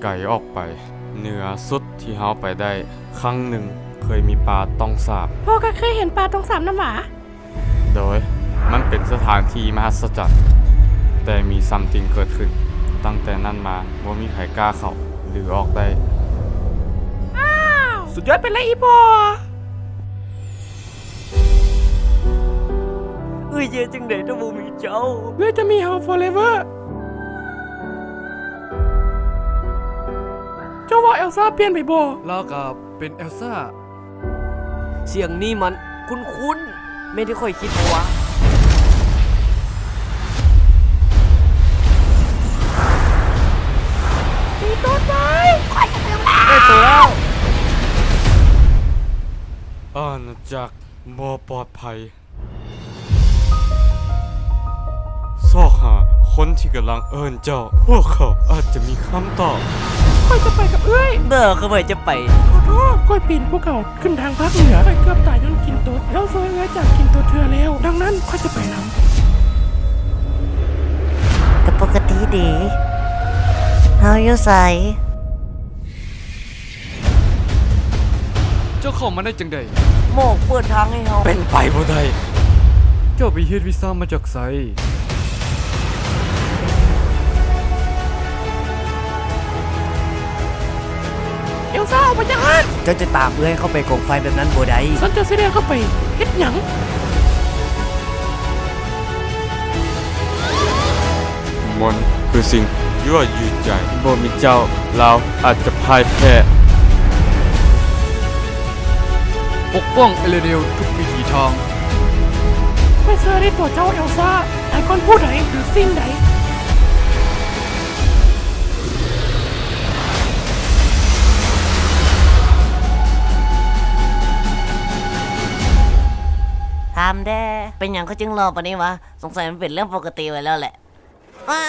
ໄກອອກໄປ ເໜືອສຸດທີ່ເຮົາໄປໄດ້. ຄັ້ງໜຶ່ງເຄີຍມີປ່າຕ້ອງສາບ. ພໍ່ກໍເຄີຍເຫັນປ່າຕ້ອງສາບນຳຫວາ? ໂດຍ ມັນເປັນສະຖານທີ່ມະຫັດສະຈັນ, ແຕ່ມີ something ເກີດຂຶ້ນ. ຕັ້ງແຕ່ນັ້ນມາ ບໍ່ມີໃຜກ້າເຂົ້າ ຫຼື ອອກໄດ້. ອ້າວ ສຸດຍອດໄປເລີຍອີ່ພໍ່! ເອື້ອຍແຍ່ຈັ່ງໃດຖ້າບໍ່ມີເຈົ້າ? ເອື້ອຍຈະມີເຮົາ forever. ເຈົ້າວ່າເອລຊາປ່ຽນໄປບໍ່? ລາວກໍເປັນເອລຊາ. ສຽງນີ້ມັນຄຸ້ນໆ ແມ່ນທີ່ຂ້ອຍຄິດບໍ່ວະ? ຕີໂຕໄປ! ຂ້ອຍຈະຕື່ມແລ້ວ! ໄດ້ໂຕແລ້ວ! ອານາຈັກບໍ່ປອດໄພ. ຊອກຫາຄົນທີ່ກຳລັງເອີ້ນເຈົ້າ. ພວກເຂົາອາດຈະມີຄຳຕອບ. ຂ້ອຍຈະໄປກັບເອື້ອຍ. ເດີ ຂ້ອຍບໍ່ຈະໄປ. ຂໍໂທດ, ຂ້ອຍປີນພູເຂົາຂຶ້ນທາງພາກເໜືອ. ຂ້ອຍເກືອບຕາຍຍ້ອນກິນຕົດ. ລາວຊ່ວຍເອື້ອຍຈາກກິນຕົດເທື່ອແລ້ວ. ດັ່ງນັ້ນ ຂ້ອຍຈະໄປນຳ. ກໍປົກກະຕິດີ. ເຮົາຢູ່ໃສ? ເຈົ້າເຂົ້າມາໄດ້ຈັ່ງໃດ? ໝອກເປີດທາງໃຫ້ເຮົາ. ເປັນໄປບໍ່ໄດ້. ເຈົ້າໄປເຮັດວີຊາມາຈາກໃສ? ເອລຊາ ອອກໄປຈາກຫັ້ນ! ເຈົ້າຈະຕາມເອື້ອຍເຂົ້າໄປກອງໄຟແບບນັ້ນບໍ່ໄດ້. ຊັ້ນເຈົ້າຊິແລ່ນເຂົ້າໄປເຮັດຫຍັງ? ມັນຄືສິ່ງຍົວະຍືດໃຈ. ບໍ່ມີເຈົ້າ, ລາວອາດຈະພ່າຍແພ້. ປົກປ້ອງເອເລເນລທຸກວິຖີທາງ. ຂ້ອຍເຊື່ອໃນຕົວເຈົ້າ ເອລຊາ, ຫຼາຍກ່ອນຜູ້ໃດ ຫຼື ສິ່ງໃດ. ຖາມແດ່, ເປັນຫຍັງຂ້ອຍຈຶ່ງຫຼໍ່ປານນີ້ວະ? ສົງໄສມັນເປັນເລື່ອງປົກກະຕິໄປແລ້ວແຫຼະ. ອ້າ